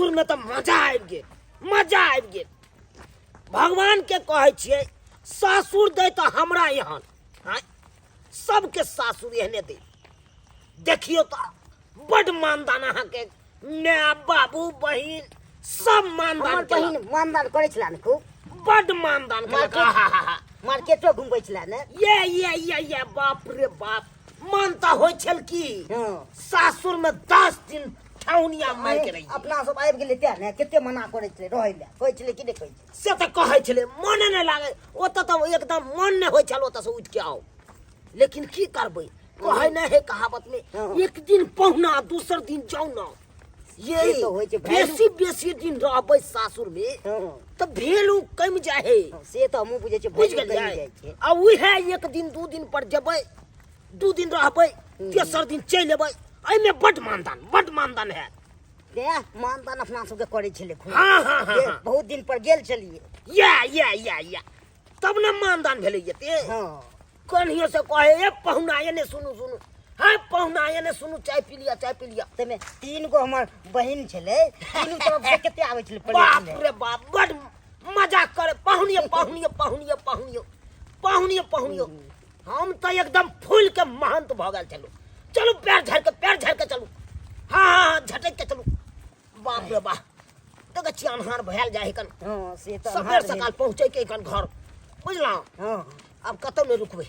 सासुर में तऽ मजा आबि गेल, मजा आबि गेल। भगवान के कहै छियै सासुर दै तऽ हमरा एहन, आँय, सबके सासुर एहने दै। देखियौ तऽ बड मानदान अहाँके माय बाबू बहिन सब मानदान हमर केलक। बहिन मानदान करै छला ने खूब। बड मानदान केलक। मार्केट आहाहाहा। मार्केटो घुमबै छला ने। ये ये ये ये बाप रे बाप, मानता होइ छल की सासुर में 10 दिन ठौनिया मारि के रही। अपना सब आबि गेलै तें ने कते मना करै छलै रहै लए, कहै छलै कि नहि कहै छलै? से तऽ कहै छलै, मने नहि लागै ओतऽ, तऽ एकदम मन नहि होइ छल ओतऽ से उठि के आउ। लेकिन की करबै, कहै नहि है कहावत में, एक दिन पहुना दोसर दिन जाउ ना। ये से तऽ होइ छै, भैलू। बेसी बेसी दिन रहबै सासुर में तऽ भेलू कमि जाइ है। हँ, से तऽ हमहूँ बुझै छियै, बुझि भैलू कमि गेलियै? जाइ छै। आ उएह एक दिन दू दिन पर जेबै, 2 दिन रहबै, तेसर दिन चलि एबै, एहिमे बड मानदान, बड मानदान है। दे मानदान अपना सबके करै छलै खूब। हाँ, हाँ, हाँ, ये हाँ। बहुत दिन पर गेल छलियै। या, या, या, या। तब ने मानदान भेलै एते। कन्हियो से कहे, ए पहुना एने सुनू, सुनू। हाँ, पहुना एने सुनू, चाय पी लिया, चाय पी लिया। ताहिमे 3 गो हमर बहिन छलै, तीनू तरफ से कते आबै छलै प्लेट बाप मे। रे बाप, बड मजाक करे, पहुनियो, पहुनियो, पहुनियो, पहुनियो, पहुनियो, पहुनियो। हम तऽ एकदम फूल के महंत भऽ गेल छलहुँ। चलू पैर झाड़ि के, पैर झाड़ि के चलू। हाँ, हाँ, हाँ, झटकि के चलू। बाप रे बाप, देखै छियै अन्हार भेल जाइ कन। हाँ, से तऽ सबेर अन्हार भेल। सकाल पहुँचै के कन घर, बुझलहुँ? आब कतौ नहि रुकबै।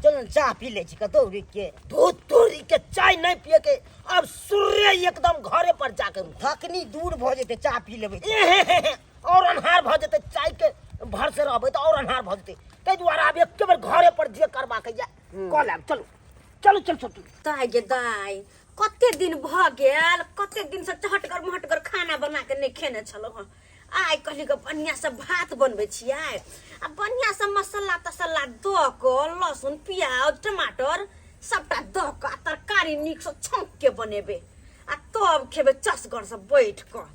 चलू ने, चाह पी लै छी कतौ रुकि के। धूत तोरी के चाय नहि पिए के, आब सूर्य एकदम घरे पर जाके रुक। थकनी दूर भऽ जेतै चाह पी लेबै। एहे, और अन्हार भऽ जेतै, चाय के भर से रहबै तऽ और अन्हार भऽ जेतै। ताहि दुआरे आब एके बेर घरे पर जे करबाक यऽ कऽ लेब। चलू, चलू, चलू, चलू। दाइ गे दाइ, कते दिन भऽ गेल, कते दिन से चहटगर महटगर खाना बना के नहि खेने छलहुँ हँ। आइ कहली गे बढ़िआँ से भात बनबै छियै आ बढ़िआँ से मसाला तसल्ला दऽ कऽ, लहसुन प्याज टमाटर सबटा दऽ कऽ आ तरकारी नीक से छौंक के बनेबै आ तब खेबै चसगर से बैठ कऽ।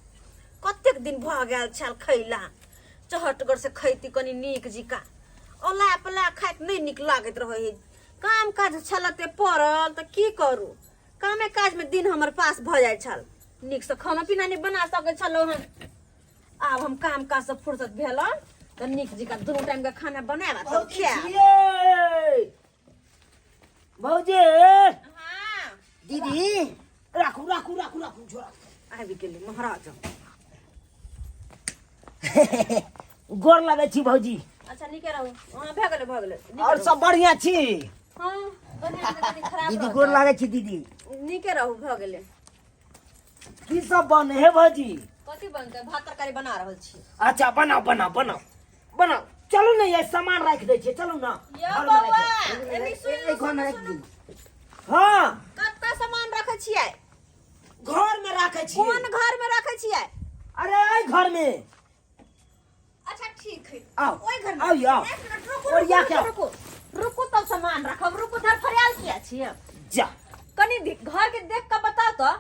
कतेक दिन भऽ गेल छल खैला, चहटगर से खैती कनी नीक जिका। ओला पला खाइत नहि नीक लागैत रहै है। काम काज छल ते पड़ल तऽ की करू, कामे काज में दिन हमर पास भऽ जाइ छल, नीक से खाना पीना नहि बना सकै छलहुँ हम। आब हम काम काज से फुर्सत भेल तऽ नीक जिका दुनू टाइम के खाना बनायब आ तब खायब। भौजी। हाँ। दीदी। राखू, राखू, राखू, राखू, झोरा। आबि गेलै महाराज। गोर लगै छी भौजी। अच्छा नीके रहू। हाँ, भए गेलै, भए गेलै। नीके और रहू। सब बढ़िया छी? हाँ, बढ़िया छै, कनी खराब दीदी, रहत। गोर लागै छी दीदी। नीके रहू, भए गेलै। की सब बने हे भौजी? कथी बनतै, भात तरकारी बना रहल छी। अच्छा बनाओ, बनाओ, बनाओ, बनाओ। चलू ने, ये सामान राखि दै छियै, चलू ने। यौ घरमे राखि बौआ, दै। एनी सुनि एहि घरमे राखि सुनू। दी। हाँ। कतऽ सामान रखै छियै? घर में राखै छियै। कोन घर में रखै छियै? अरे एहि घर में। अच्छा ठीक है। आओ, ओहि घर में। आओ, आओ। एक मिनट रुकू, ओरिया रुकू, के आओ। रुकू, रुकू तब सामान रखब। रुकू, धर फरियाल किया छियै? जा। कनी घर के देख के बताओ तो,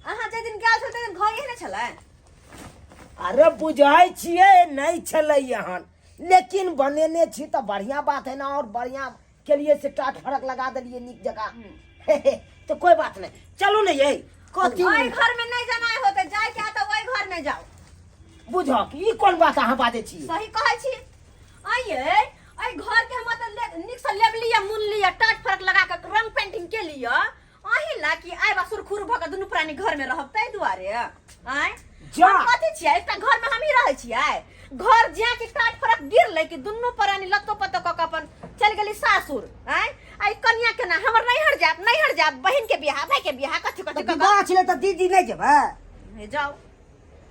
अहाँ जे दिन गेल छल ताहि दिन घर एहने छलै? अरे बुझाइ छियै नहि छलै एहन, लेकिन बनेने छी तऽ बढ़िया बात है ना। और बढ़िया के लिए से टाट फड़क लगा देलियै नीक जकाँ, तऽ कोई बात नहीं। चलू ने ये कथी ओहि घर में नहीं जाना होते, जाय के तऽ ओहि घर में जाओ। बुझक ई कोन बात अहाँ बाजै छी? सही कहै छी। आइये एहि घर के हम तऽ नीक से लेब लिअ, मुन लिअ, टाट फड़क लगा के रंग पेंटिंग के लिअ, अही ला कि आइ बा सुरखुरु भऽ के दुनू प्राणी घर में रहब ताहि दुआरे। आँय जा। हम कथी छियै, एकटा घर में हमही रहै छियै? घर ज्या कि टाट फड़क गिरलै कि दुनू प्राणी लत्तो पत्तो कऽ के अपन चलि गेली सासुर। आँय आई कनिया केना हमर नैहर जायब, नैहर जायब, बहिन के बियाह, भाई के बियाह, कथी कथी तऽ कऽ के। विवाह छलै तऽ दीदी नहि जेबै? हे जाउ।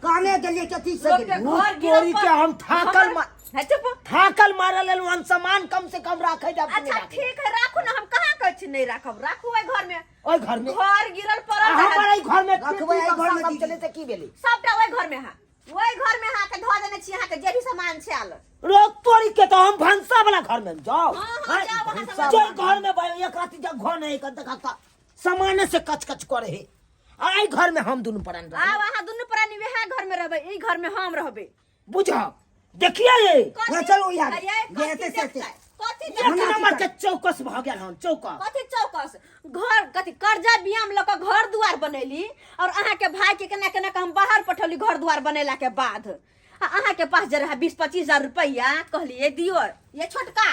कामे गेलियै कथी से लोक के गेलियै? घर भूत गिरल तोरी पर के हम थाकल हमर- हे चुप। थाकल मारल एलहुँ हन, सामान कम से कम राखै जाब कि नहि अच्छा राखै? ठीक है, राखू ना, हम कहाँ कहै छी नहि राखब, राखू ओहि घर में। ओहि घर में? घर गिरल पड़ल आ रहल। हमर एहि घर में रखबै एहि घर में कम दीदी। चले तऽ की भेलै? सबटा ओहि घर में है, ओहि घर में अहाँके धऽ देने छी, अहाँके जे भी सामान छै आल। रो तोरी के तो हम भनसा वाला घर में जाओ। हाँ, हाँ, हाँ, जाओ, वहाँ भनसा से जो घर में भाई एक राती जब घर नहीं कर देखा था सामान्य से कच कच करे है। आ एहि घर में हम दुनू प्राणी रहबै। आब अहाँ दुनू प्राणी वएह घर में रहबै, ई घर में हम रहबै। बुझा देखिए ये। कथी? हाँ, चलो यहाँ। अरे, ये कथी ऐसे से ऐसे। देखतै? कथी एक नंबर के चौकस भऽ गेल हन चौकस। कथी चौकस? घर कथी कर्जा बियाम लऽ कऽ घर दुआर बनैली और अहाँके भाई के केना केना के हम बाहर पठौली घर दुआर बनेला के बाद। आ अहाँके पास जे रहे 20-25 हजार रुपैआ, कहलिए दियो ये छोटका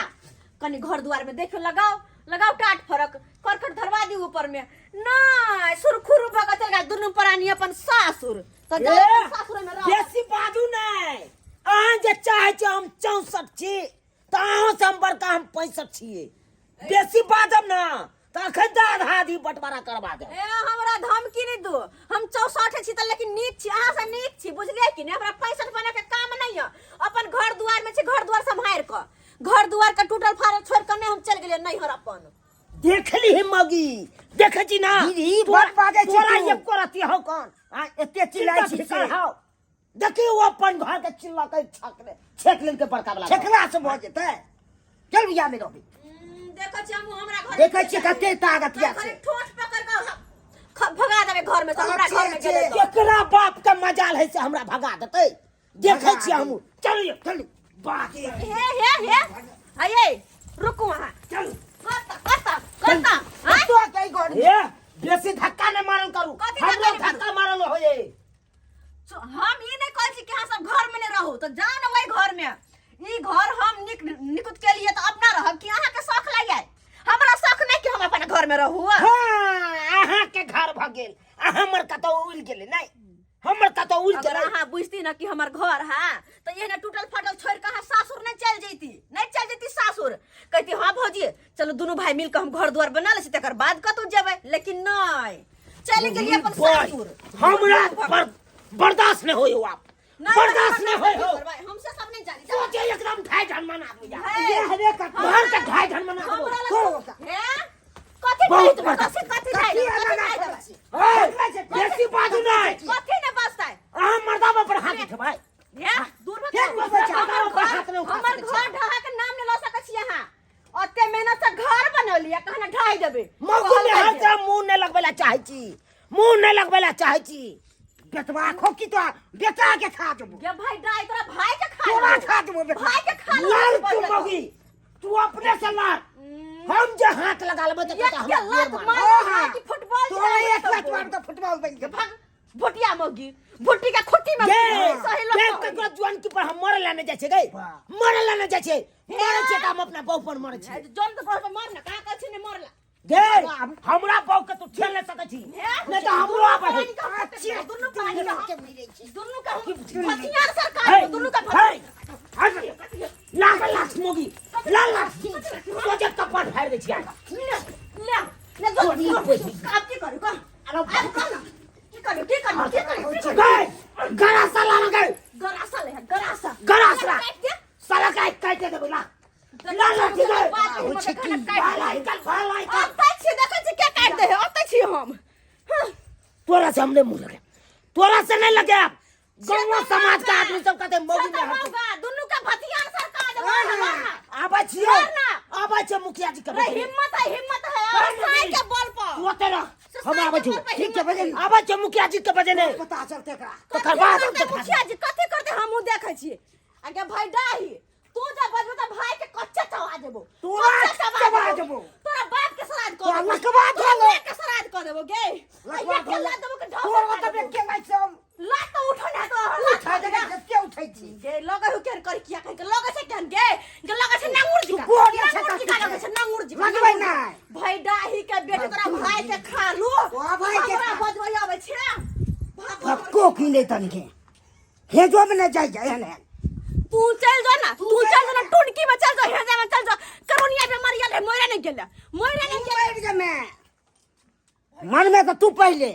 कनी घर दुआर में देखियो, लगाओ लगाओ टाट फरक करकट धरवा दी ऊपर में। नहीं सुरखुरु भऽ कऽ चल गेल दुनू प्राणी अपन सासुर। तऽ जाउ अपन सासुर में रह। बेसी बाजू नहीं, अहाँ जे चाहे छी हम 64 छी तऽ अहाँ से हम बड़का, हम 65 छियै। बेसी बाजब ना तऽ अखन तऽ आधा आधी बंटवारा करवा देब। ए हमरा धमकी नहीं दो, हम 64 छी तऽ लेकिन नीक छी, अहाँ से नीक छी, बुझलियै कि नहीं? हमरा 65 बने के काम नहीं है, अपन घर दुआर में छी, घर दुआर सम्हारि कऽ, घर दुआर के टूटल फाड़ल छोड़ि कऽ नहीं हम चलि गेलियै नैहर अपन। देखली ही मगी, देखै छी ना? दीदी, बड़ बाजै छी तोरा तू। एको रत्ती हौ कौन? आ, एते चिल्लाइ छी से। हौ। देखी ओ अपन घर के चिल्ला के छकले छेक लेल के बड़का वाला। छेकला से भऽ जेतै। चल बियाह में रहबी। देखै छी हमहूँ हमरा घर देखै छी कते ताकत या से। ठोस पकड़ कऽ भगा देबै घर में से, हमरा घर में गेलै तऽ। केकरा बाप के मजाल है से हमरा भगा देतै? देखै छी हमहूँ। चलू चलू बाकी। हे हे हे आइए रुकू अहाँ। चलू। कत्ता कत्ता कत्ता? आँय? तो के घर में। हे बेसी धक्का नहीं मारल करू। कथी धक्का हमरो नहि मारल? धक्का मारल होए। हम ई नहीं कहै छी कि अहाँ सब घर में नहीं रहू, तऽ जाउ ने ओहि घर में। ई घर हम निक निकुत के लिए तऽ अपना रहब कि अहाँ के शौख लागि जाय? हमरा शौख नहीं कि हम अपन घर में रहू। हाँ, अहाँ के घर भऽ गेल आ हमर कतौ उड़ि गेलै नहीं, हमर कतौ उड़ि अगर गेलै। अहाँ बुझती ना कि हमर घर है तो एहने टूटल फाटल छोड़ के अहाँ सासुर नहीं चल जैती, नहीं चल जैती सासुर। कहती हाँ भौजी चलो दुनू भाई मिल के हम घर द्वार बना ले छी, तकर बाद कतौ जेबै, लेकिन नहीं चलि गेलियै अपन सासुर। हमरा बर्दाश्त नहीं होय हो आप, नहीं, बर्दाश्त नहीं होय हो। हमसे सब नहीं जानी। सोचे एकदम ढाई झन मना आदमी जा। हे। ये हरे का घर के ढाई झन मना आदमी। हमरा लग तो होता। हे? कथी बहुत ढाई देबै? बर्दाश्त। कथी कथी ढाई कथी देबै? कथी अना ढाई करै देबै? छी? हे, बेसी बाजू नहीं। कथी ने बसतै? अहाँ मर्दाबा पर हाथ उठेबै। हे, दूर भऽ हे, जाउ। दूर भऽ जाउ। हमर पर हाथ नहि उठा हमर सकै घर ढहा के नाम नहि लऽ सकै छी अहाँ। ओते मेहनत से घर बनौलियै, कहाँ ढाई देबै? मौगी में हाथ से मुंह नहि लगबै ला चाहै छी, मुंह नहि लगबै ला चाहै छी। बेटवा खोकी तो बेटा के खा देबो। गे भाई डाई तोरा भाई के खा तोरा लेबो। खा देबो बेटा। भाई के खा लेबो। लड़ तू मौगी, तू अपने से लड़। हम जे हाथ लगा लेबै तऽ एक कहता के हमरा लात मार। मारबो हाँ। कि फुटबॉल तोरा खेलाबै एक लात तब। मार तऽ फुटबॉल बनि जेबो। भाग भुटिया मौगी, भुट्टी के खुट्टी में गे, सही लोग देख कहै। ककरो जुआन की पर हम मरे ला नहि जाइ छै गे, वाह। मरे ला नहि जाइ छै। मरे छै तऽ हम अपना बहू पर मरे छियै। जौन तऽ बहू पर मर ना, कहाँ कहै छी नहि मरला? गे, हमरा बहू के तू ठेल नहि सकै छी, हे? नहि तऽ हमरो आबै है। दुनू प्राणी के हम दुनू प्राणी के हम दुनू के हम हथियार हे, सरकार दुनू के हे, हे, लागल लाख मोगी, लाल लाख सोचे कपार फाड़ि दै छियै। ले ले ले दो तोरी पैसी। आब की करू कह? आब कह ना, की करू की करू की करू की करू? गे, गरा साला ना गे, गरासा ले गरासा। गरासा। काटि दे। साला काटि काटि देबै ला। ला ला ठीक है। बात छै की? भाला निकाल, भाला निकाल। ओतै छी, देखै छी के काटि दे है, ओतै छी हम। हाँ। तोरा से हमने मुंह लगे, तोरा से नहीं लगे। अब गाँव समाज का आदमी सब कहते मौगी में हाथ। मौगा दुनू के भथियार सरकार दे मार ना। आबै छियै, मार ना। आबै छियै मुखिया जी के। रे हिम्मत है, हिम्मत है और साई के बल पर। तू ओते रह, हम आबै छियै। ठीक छै बजन। आबै छियै मुखिया जी के बजेने। पता चलते एकरा। तकर बाद हम करते देखा मुखिया जी कथी करते हमहूँ देखै छियै। आगे भाई डाही तू जब बजबे तऽ भाई के कच्चे चबा देबो, तोरा कच्चे चबा देबो। तोरा बाप के श्राद्ध कऽ तोरा देबो। लकवा तोरा धोलो। माय के श्राद्ध कऽ देबो गे। आ लकवा एक के धोलो। लात देबो के ढोल तोरा लगा तऽ देबो। एके लात से हम लात तऽ उठो ना तो लात उठा देबै, जते उठै छी। गे लगै हो केहन कर किया कहि के लगै छै केहन गे? गे लगै छै नांगुर तू जिका। गोर छै नांगुर जिका कथी लगै छै, नांगुर जिका। लगबै नै। भाई डाही के बेटी तोरा भाई के खा लू। तोरा भाई के हमरा खा। बजबै आबै छै। भाग भाग। भक्को की नै तनके। हेजो में नै जाइ जाइ एहन एहन। तू चल जो ना, तू चल जो ना, टुनकी में चल जो, हेजा में चल जो। करोनिया में मरियल है, मोरे नहीं गेले, मोरे नहीं गेले। मर जमे। मरमे तऽ तू पहिले।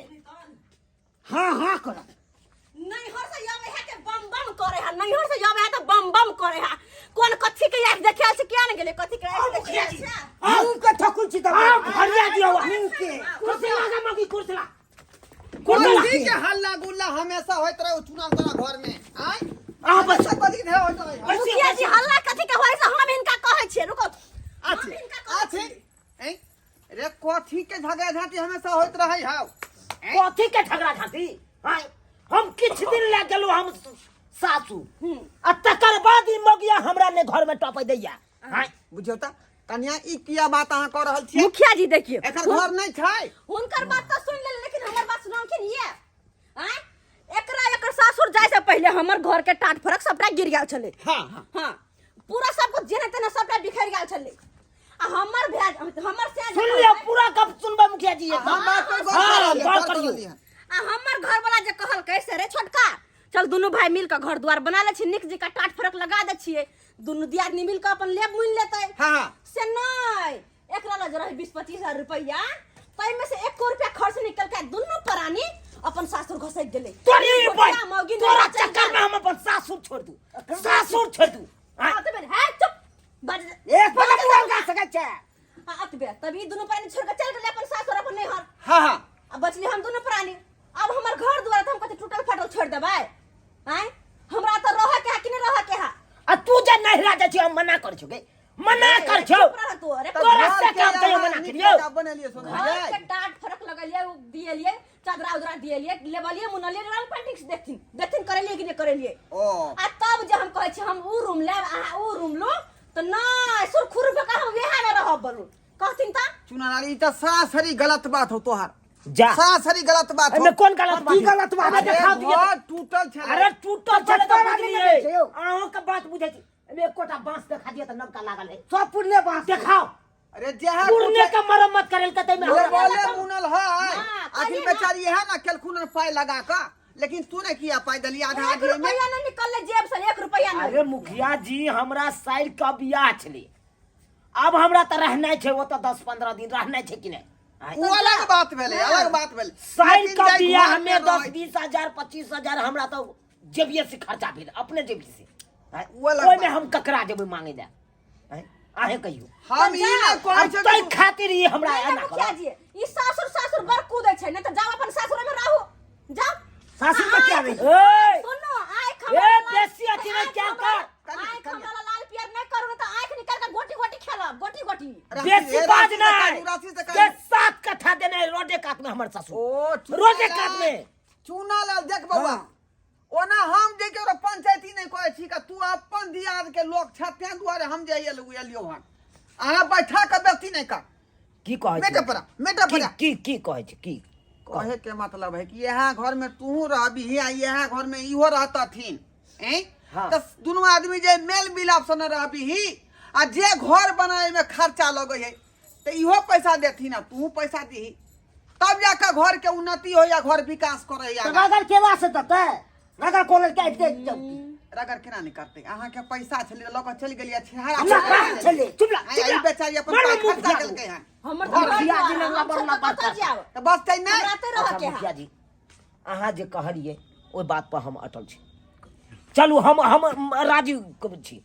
हाँ हाँ कर। नैहर से आबै है के बम बम करे है, नैहर से आबै है तऽ बम बम करे है। कोन कथी के आँखि देखे छै, किया ने गेले कथी के आँखि देखे छै? मुँह के ठकुल छी तऽ आ भरिया दियौ। मुँह के। कुर्सी ला मगी, कुर्सी ला। कुर्सी ला। कथी के हल्ला गुल्ला हमेशा होइत रहे चुनाव तोरा घर में? आय आ बस। कथी के होइत रहे? मुखिया जी हल्ला कथी के होय से हम हिनका कहै छियै, रुको। आछी आछी ऐ रे कथी के झगड़ा झांटी हमेशा होइत रहे हौ? कथी के झगड़ा झांटी? आय हम किछ दिन लए गेलहुँ हम सासू, आ तकर बाद ई मगिया हमरा ने घर में टपै दैया। आय बुझियौ तऽ कनिया ई किया बात अहाँ कऽ रहल छियै? मुखिया जी देखिए, एकर घर नहि छै। हुनकर बात तऽ सुनि लेल, लेकिन हमर बात सुनाउखिन ये आँय? एकरा एकर सासुर जाय से पहिले हमर घर के टाट फरक सबटा गिर गेल छलै। हाँ हाँ हाँ, पूरा सब कुछ जेना तेना सबटा बिखर गेल छलै आ हमर भैया हमर से सुन लियौ, पूरा गप सुनबै मुखिया जी एकदम। हम बात पर गौर हाँ, कऽ रहलियै, गौर गौर कऽ करियौ। रहलियै। आ हमर घर वाला जे कहलकै से रे छोटका, चल दुनू भाई मिल के घर द्वार बना ले छी, नीक जकाँ टाट फरक लगा दै छियै, दुनू दियादनी मिल के अपन लेब मुनि लेतै। हाँ हाँ से नहि, एकरा लग रहे 20-25 हजार रुपया, ताहिमे से एको रुपया खर्च निकल के दुनू प्राणी अपन सासुर घसक गेलै। तोरी गोटिया मौगी तोरा नैहरा चलि चक्कर में हम अपन सासुर छोड़ दू, सासुर छोड़ दू। हाँ, अतबे ने, है, चुप बज। एक पर मुँह उगा सकै छै। हाँ, अतबे तब ई दुनू प्राणी छोड़ के चल गेलै अपन सासुर अपन नैहर। हाँ हाँ आ बचली हम दुनू प्राणी। अब हमर घर दुआर तऽ हम कथी टूटल फाटल छोड़ देबै? आँय, हमरा तऽ रहऽ के है कि नहि रहऽ के है? आ तू जे नहिरा जाइ छी, हम मना कर छौ गे, मना कर छौ। चुप रह तू। अरे तऽ तोरा घर से के काम कहियो अहाँ मना नीक करियौ। जकाँ बनेलियै सोना घर यै। के टाट फरक लगलियै, उ दिएलियै, चादरा उदरा दिएलियै, लेबलियै, मुनलियै, रंग पेंटिंग से देखथिन देखथिन करेलियै कि नहि करेलियै। ओ आ तब जे हम कहै छी हम उ रूम लेब, अहाँ उ रूम लू, तऽ नहि, सुरखुर भऽ कऽ हम वएह मे रहब बोलू कहथिन तऽ। चुनालाल, ई तऽ सरासरी गलत बात हो तोहार। जा। सरासरी गलत बात हो। एहिमे कोन गलत बात? की गलत बात? अरे अरे देखाओ दिए। घर टूटल छलै। अरे टूटल छलै तऽ बच्चा बुझलियै। नहि छै यौ। अहूँ के बात बुझै छी। एहिमे एकोटा बाँस देखा दिअ तऽ नवका लागल है। सब पुरने बाँस देखाओ। अरे जेहा पुरने के मरम्मत करेल के तैमे हमरा बोले मुनल है। हाँ, आखिर कहिए ना। बेचारी है ना केलखुन हन पाइ लगा कऽ, लेकिन तू ने किया पाइ देली आधा एक आधी में? रुपया नहीं निकलले जेब से, एक रुपया नहीं। अरे मुखिया जी, हमरा साइड का बियाह छलै, अब हमरा तऽ रहनाइ छै ओतऽ 10-15 दिन रहनाइ छै कि नहि? आँय? ओ अलग बात भेलै, अलग बात भेलै। साइड लेकिन का जाहि बियाह घर में मे 10 रहै- 20 हजार 25 हजार हमरा तऽ जेबिये से खर्चा भेल, अपने जेबी से। आँय? ओ अलग ओहिमे बात। हम ककरा जेबै मांगे लए? आँय? अहें कहियौ। हम ई नहि कहै अब छियै ताहि कि खातिर ई हमरा नहीं, एना नहीं, मुखिया करत। जी, ई सासुर सासुर बड़ कूदै छै, नहीं तऽ जाओ अपन सासुर में रहू, जाओ। सासुर में क्या रही? ओए! सुनो, आँख ए, हमरा लाल- बेसी अथी नहि आँख क्या हमरा- कर? आँख हमरा लाल पियर नहि करू, नहीं तऽ आँख निकाल के गोटी गोटी खेलब, गोटी गोटी। राशि- बेसी ए, बाज राशि से नहि। काटू, राशि से के काटू। 7 कट्ठा देने रोडे कात में हमर सासुर। ओ, चूना रोडे लाल- कात में। चूना लाल देख बौआ, ओना हम जे केकरो पंचायती नहि कहै छी कि तू अपन दियाद के लोक छ, तें दुआरे हम जे एलियौ हन। अहाँ बैठा के व्यक्ति नहि कर। की कहै छी? मेटा पड़ा, मेटा की पड़ा। की की कहै छी? की कहे के मतलब है कि यहाँ घर में तू रहबी, यहाँ घर में इहो रहतथिन, हैं? हाँ। तऽ दुनू आदमी जे मेल मिलाप से न रहबी आ जे घर बनाए में खर्चा लगे है तऽ इहो पैसा देथिन आ तू पैसा दीही, तब जाके घर के उन्नति हो या घर विकास करे या तऽ रगड़ केला से देतै? रगड़ कोलर के आबिते रगड़ केना नहि करतै? अहाँके पैसा छलै लऽ कऽ चलि गेलियै छिहारा। हमरा कहाँ छलै? चुप रह, आइ चुप ई रह। बेचारी अपन मारो पाइ मुँह खर्चा फुला केलकै हन। हमर घर तऽ घर मुखिया जी दुआर, लग हम बड़ सब तऽ बड़ कतऽ जायब? तऽ बचतै नहि। हमरा तऽ रहऽ अच्छा के है। मुखिया जी, अहाँ जे कहलियै ओहि बात पर हम अटल छी। चलू, हम राजी छी,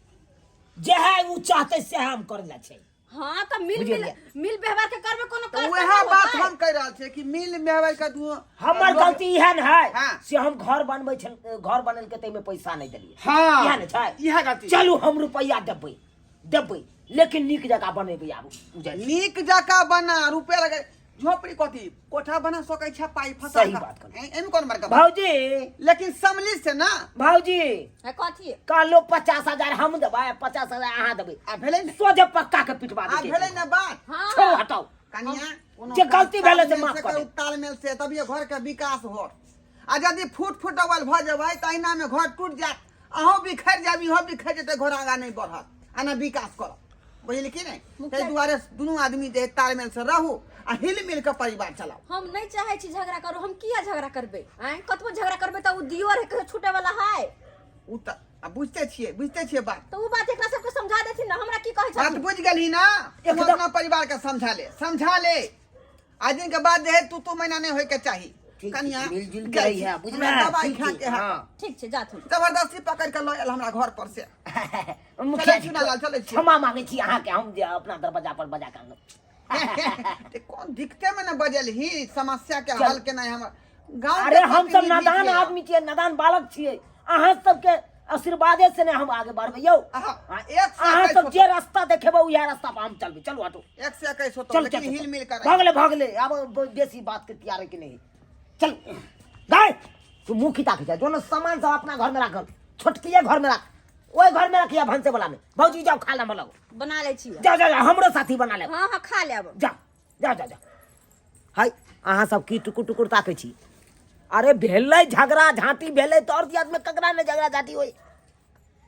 जे है ओ चाहते से हम करै ला छै। हाँ, तऽ मिल मिल बुझलियै। मिल व्यवहार के करबै कोनो तऽ काज उएह तऽ बात होतै। हम कहि रहल छियै कि मिल मेहबै के दू हमर गलती इएह ने है हाँ। से हम घर बनबै छल, घर बनेलकै ताहिमे पैसा नहि देलियै। हाँ। इएह ने छै? इएह गलती। चलू, हम रुपैआ देबै देबै, लेकिन नीक जकाँ बनेबै आब बुझलियै? नीक जकाँ बना, रुपया लगे झोपड़ी कथी कोठा बना सकै छै पाइ फसा सही कऽ। बात कहलियै। एहिमे कोन बड़का बात? भौजी, लेकिन सम्मिलित से ना। भौजी। है, कथी? कहलो 50,000 हम देबै, 50,000 अहाँ देबै। आ भेलै ने? सोझे पक्का के पिटवा आ देबै। भेलै ने बात? हाँ। छोड़ू, हटाउ। कनिया, कोनो जे गलती काज भेलै से तालमेल माफ से कऽ करू, देब। तालमेल से तभिए घर के विकास होत। आ यदि फूट फूटवल भऽ जेबै तऽ अहिना में घर टूट जायत, अहूँ बिखरि जायब, इहो बिखरि जेतै, घर आगाँ नहि बढ़त आ ने विकास करत। बुझली कि नहि? ताहि दुआरे दुनू आदमी जे तालमेल से रहू आ हिल मिल के परिवार चलाउ। हम नहीं चाहे छी झगड़ा करू, हम किया झगड़ा करबै? आँय, कतबो झगड़ा करबै तऽ उ दियोर है, कहियो छूटे वाला है? उ तऽ आ बुझते छियै, बुझते छियै बात। तऽ उ बात एकरा सबके समझा देथिन ना, हमरा की कहै बात छथिन? बुझि गेलही ना? तू एकदम। अपना परिवार के समझा ले, समझा ले। आज दिन के बाद जे है तू तू महीना नहीं होय के चाही। ठीक छै, कनिया मिलजुल के जाइ रहिहे, छी। बुझले? हमरा दवाई ठीक खा छै, के है। हाँ। ठीक छै, जाथुन। जबरदस्ती पकड़ के लऽ आयल हमरा घर पर से। मुखिया चलै जी, छी ना लाल, चलै छी। क्षमा मांगे छी अहाँके, हम जे अपना दरवाजा पर बजा के आनलहुँ। ते कोन दिक्कते में न बजलही? समस्या के चल। हल केनाइ हमर गाँव अरे के हम सब प्रतिनिधि नादान छियै। आदमी छियै, नादान बालक छियै, अहाँ सबके आशीर्वादे से ने हम आगे बढ़बै यौ। अहाँ, हाँ, एक सए अहाँ एकैस सब होतौ। जे रास्ता देखेबै उएह रास्ता पर हम चलबै। चलू, हटू। 121 होतौ, चल लेकिन चल हिल मिल कर। भऽ गेलै, भऽ गेलै, आब बेसी बात के तैयार है कि नहीं? चल गाय, तू मुँह खिता खिचा जो ने, सामान सब अपना घर में राखल, छोटकिए घर में राख। ओहि घर में रखिया भनसे वाला में। भौजी जाओ खाना बनाओ। बना लै छी। जाओ जाओ जाओ, हमरो साथी बना ले। हाँ हाँ, खा लेब। जाओ जाओ जाओ जाओ। हाय, अहाँ सब की टुकुर टुकुर ताकै छी? अरे भेलै झगड़ा झाँटी भेलै तऽ आओर दियाद में ककरा नहि झगड़ा झाँटी होइ?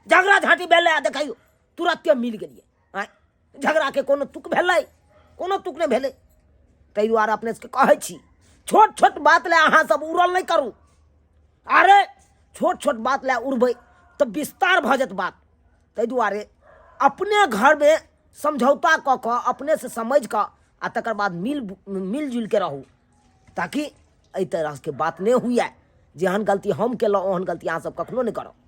झगड़ा झाँटी भेलै आ देखियौ तुरत्ते मिल गेलियै। आँय, झगड़ाके कोनो तुक भेलै? कोनो तुक नहि भेलै। ताहि दुआरे अपने सबके कहै छी, छोट छोट बात लए अहाँ सब उड़ल नहि करू। अरे छोट छोट बात लए उड़बै तऽ विस्तार भऽ जायत बात। ताहि दुआरे अपने घरमे समझौता कऽ कऽ, अपनेसँ समझि कऽ आ तकर बाद मिलजुलि के रहू, ताकि एहि तरहके बात नहि हुए। जेहन गलती हम केलहुँ ओहन गलती अहाँ सब कखनो नहि करब।